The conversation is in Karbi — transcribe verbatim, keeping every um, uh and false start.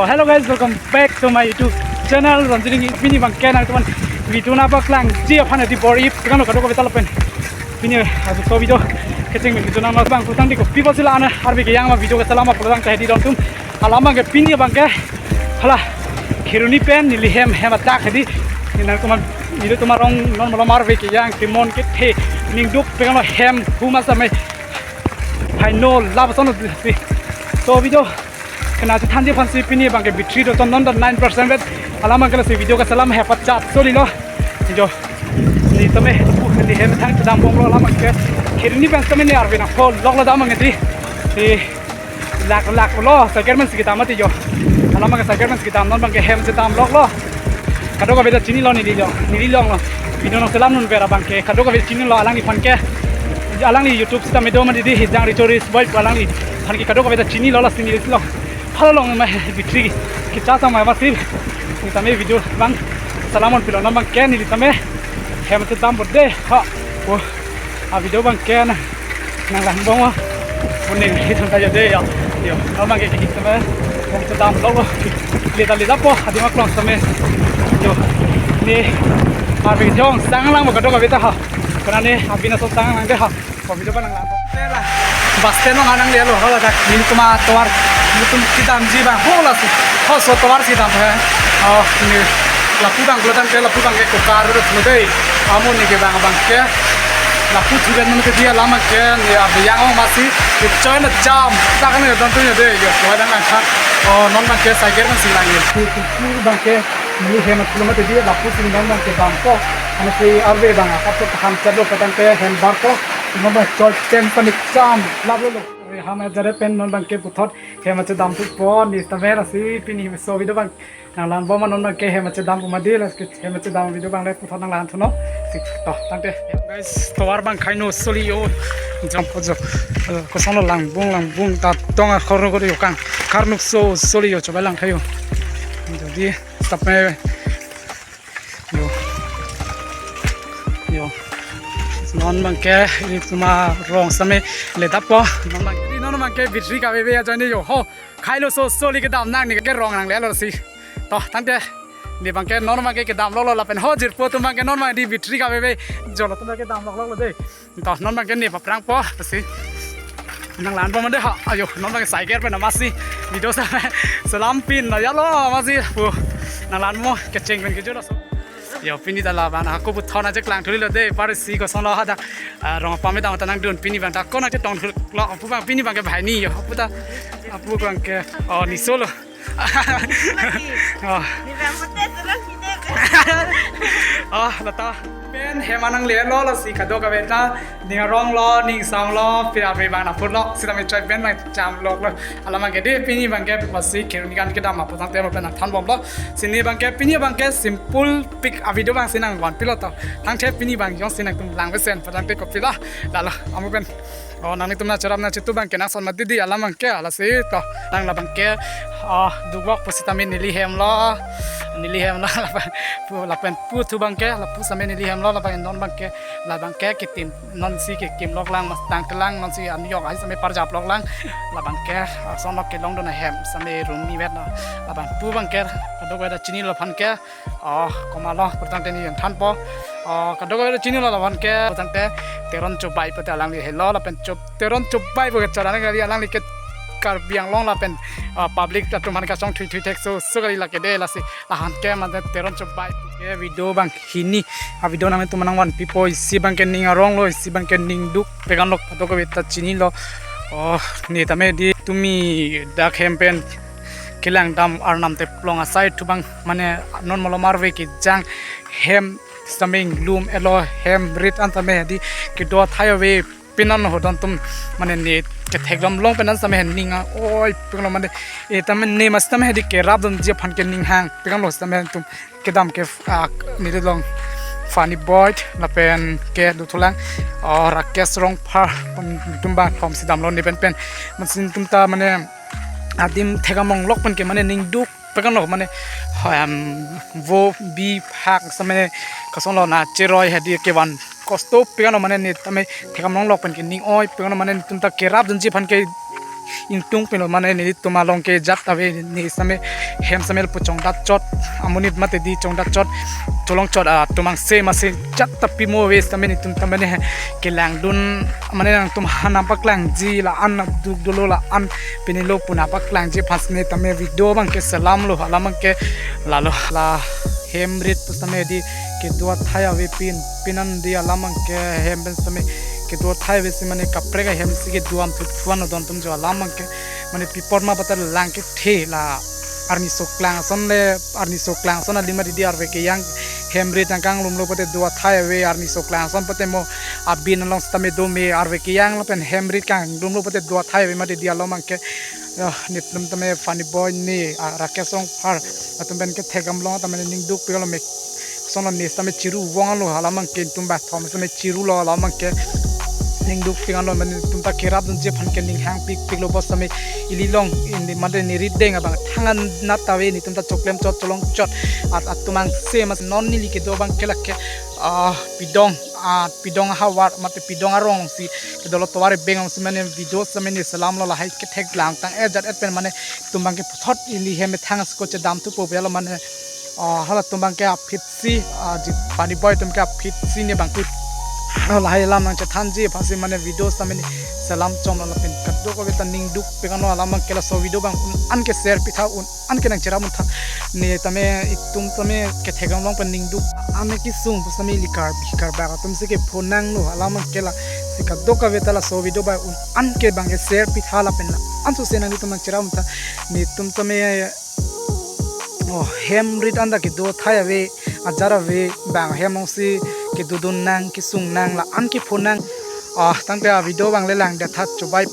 Oh, hello guys, welcome back to my YouTube channel. Ranjini, pini abangke nangtumphan video nangpaklangji aphan adi bor-i, pekang lo kadokave ta lapen. Pini aso video kecheng video nang abang putang di kopi basi la ana arve kejang ma video keselam ma putang tahedi dontum. Alam abangke pini abangke hala Kheroni pen neli hem hem adak hedi. Neli nangtumphan nelitum arong non malom arve kejang kemon kethe ningduk pekang lo hem huma samai. Hai no lab sono si. So video kena chethanji aphansi pini abangke battery do ton non nine percent vet. Alam abangke lasi video keselam hepachat solilo. Jo. Neli tame neli hem thang kedam bomlo alam abangke. Kheroni pen tame neli arve nangpho loklo dam abangke di. Di lak lak lo cycle pen si kedam mati jo. Alam abangke cycle pen si kedam non abangke hem si dam loklo. Kadokave ta chinilo neli long, neli longlo. Video nangselam nunver abangke kadokave chinilo alangliphan ke. Alangli YouTube sitame do mati di Hijang Richo Rich Boy pu alangliphan ke kadokave ta chinilo lasi neli long. Hala long ma battery kechar sama ma si. Neli tame video abang selam ponpilo non abangke neli tame hem si dam bor de. Ha. Oh. A video abangke na nanglang bom o. Kuning hithang kayo de ya. Yo, non abangke kiki tame. Hem si dam lo. Leta leta po, adi ma klong tame. Yo. Neli arve kejang sang lang mo kadokave ta ha. Karena neli abina so sang lang de ha. Ko video pa nanglang. Bus stand nang nanglelo hala dak nelitum atovar nelitum kedamji abang hola si. Ho so tovar si dam he. Oh, neli lapu abang pulo tangte lapu abangke kokar ro thu dei. Amo neli ke abang abangke lapu thu ben nang ke dia alam abangke neli abang yang ma si. Ke choi na jam. Tak ne dontum ya dei. Yo, ko dang nangkha. Oh, non abangke cycle pen si lang ye. Abangke neli hem atlo mati di lapu si non abangke dampo. Ano si arve abang akap so ham chatlo patangte hem barpo. Non abang choi pen panik cham lap lo lo. Ham ajare pen non abangke puthot hem si dampo neli tame lasi pini so video abang nanglang bom non abangke hem si dam bom mati lasi hem si dam video abang le puthot nanglang thuno. Si to tangte. Guys, tovar abang khai no soli yo. Jam po jo. Koson lo langbung langbung ta tong akhor ko yo kang. Karnuk so soli yo chobai lang khayo. Jadi stop me. Yo. Yo. Non abangke nelitum arong same le dap po. Non abangke, non abangke battery kaveve ajoine yo. Ho. Khai lo so soli kedam nang neli ke rong nanglelo si. To tangte. Neli abangke non abangke kedam loklo lapen ho jirpo atum abangke non abang di battery kaveve. Jolo atum abangke dam lokloklo dei. To non abangke neli paprang po si. Nanglang bom de ha. Ayo, non abangke cycle pen ma si. Video sa selam pin na ya lo ma si. Pu. Nanglang mo kecheng pen kejor so. Yo, pini ta labang ako puthot nangcheklang thuli lo dei, par si koson lo hadak. Ah, rong apam dang ta nangdun pini abang ta ko nangchetong thul lo apu abang pini abangke bahai ni yo. Apu ta apu abangke. Oh, neli solo. Oh. Ni bang mate terus ni deh. Oh, lata. Pen hem nanglelo lasi kadokave ta ning arong lo, ning sam lo, pi arve abang apor lo, sitame choi pen abang cham loklo. Alam abangke dei pini abangke pasi Kheroni kan kedam apor tangte mo pen nangthan bomlo. Si neli abangke pini abangke simple pik a video abang si nangvanpilo to. Tangte pini abang jongsi nangtum lang besen patangte kopilo. Lalo, amo pen. Oh, nanglitum nangcherap nangchetu abangke nangson mati di alam abangke lasi to. Nang labangke, ah, dukbok pusitame neli hem lo. Neli hem lo lapen pu lapen pu thu abangke lapu same neli hem lo lapen non abangke labangke kitim non si kikim loklang mas tang kelang non si an yok ai same parjap loklang labangke, ah, son lo kelong dona hem same room ni vet lo labang pu abangke kadokave ta chinilo aphan ke. Oh, komatlo putangte neli nangthanpo. Oh, kadokave ta chinilo lapu abangke putangte Teron Chobai pute alangli helo lapen Chop Teron Chobai pu kecharana kali alangli ke Karbi Anglong lapen, ah, public atum aphan kachongthui thui thek so so kali lake dei lasi lahan ke mate Teron Chobai ke video abang hini a video nangtum nangvanpipo isi abangke ning arong lo isi abangke ningduk pekang lo kadokave ta chinilo. Oh, neli tame di tumi dak hem pen kelang dam arnam te plong asai thu abang mane non malom arve kejang hem sitame inglum elo hem rit an tame di kedo thai ave pinan ho dontum mane neli kethek dam long pen an same ning a oi pekang lo mane e tame neli mas tame di kerap damji aphan ke ning hang pekang lo sitame tum kedam ke, ah, neli long Funny Boy lapen ke dothulang, oh, Rakesh Rongphar pon tum abang thom si damlo neli pen pen. Mansin tum ta mane adim thek among lok pen ke mane ningduk pekang lo mane, em, vo bi phak same koson lo na cheroi hedi kevan kosto pekang lo mane neli tame thek among lok pen ke ning oi pekang lo mane tum ta kerap damji aphan ke ingtung pilo mane nelitum along ke jat ave, ne sitame hem sitame pu chongdat chot, amonit mate di chongdat chot, cholong chot atum angse mase jat ta pimo ave sitame netum ta mane kelangdun mane nangtum aphan nangpaklangji la-an duk dolo la-an pini lo pu nangpaklangji aphan sitame video abang ke selam lo, alam abang ke lalo la hem rit pu sitame di kedo athai avepin, pinan di alam abang ke hem pen sitame kedo athai ave si mane kaprek ahem si kedo am thut thuan odon atum jo alam abang ke mane pipor ma pata lang kethe la arni soklang ason le, arni soklang ason alim mate di arve kejang hem rit nangkanglum lo pate do athai ave, arni soklang ason pate mo abin along sitame do me arve kejang lapen hem rit kanglum lo pate do athai ave mate di alam abang ke, ah, netum tame Funny Boy ne, ah, Rakesh Rongphar atum pen kethek gamlong tame ning dukpik lo me, sono ne sitame chiru vong lo, alam abang ke netum bathom sitame chiru lo, alam abang ke ning dukpik lo mane netum ta kerapdunji aphan ke ning hangpik pik lo bos sitame ili along indi mate ne rideng abang thangan nat ave, netum ta choklem chot cholong chot at atum angse mas non neli kedo abang ke lake, ah, pidong, ah, pidong ahavar mate pidong arong si kedo lo, tovar ebeng along si mane video sitame ne selam lo, lahai kethek langtang-et jat-et pen mane netum abang ke puthot ili hem methang asko chedam thupo ave lo mane, ah, halatum abang ke aphi si, ah, ji Funny Boy atum ke aphi si ne abang ke, ah, lahai alam nangchethanji aphan si mane video sitame ne selam chom lo lapen kadokave ta ning dukpik lo, alam abang ke laso video abang un-an ke share pitha, un-an ke nangcherap muntha. Ne tame itum tame kethek gamlong pen ning duk ame kesung pu sitame ili Karbi karbak atum si kephonang lo, alam abang ke lasi kadokave ta laso video abang un-an ke abang ke share pitha lapen la-an sose nanglitum nangcherap muntha. Netum tame, oh, hem rit anta kedo athai ave, ajar ave, bang hem along si kedodun nang kesung nang la-an kephonang. Ah, tangte a video abang le langdet tha, chubai pulo.